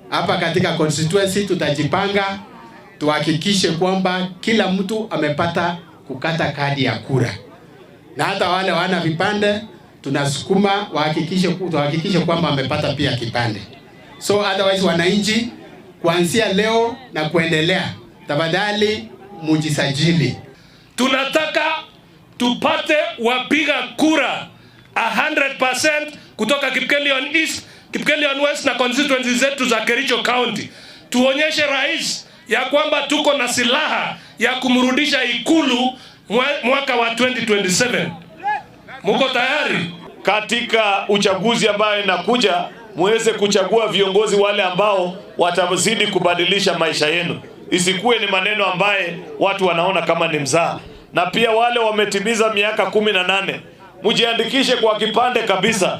Hapa katika constituency tutajipanga tuhakikishe kwamba kila mtu amepata kukata kadi ya kura, na hata wale wana vipande tunasukuma tuhakikishe kwamba wamepata pia kipande. So otherwise, wananchi, kuanzia leo na kuendelea, tafadhali mujisajili. Tunataka tupate wapiga kura 100% kutoka Kipkelion East, Kipkelion West na constituency zetu za Kericho County. Tuonyeshe rais ya kwamba tuko na silaha ya kumrudisha Ikulu mwaka wa 2027. Muko tayari? Katika uchaguzi ambayo inakuja muweze kuchagua viongozi wale ambao watazidi kubadilisha maisha yenu, isikuwe ni maneno ambaye watu wanaona kama ni mzaa. Na pia wale wametimiza miaka 18 mjiandikishe kwa kipande kabisa.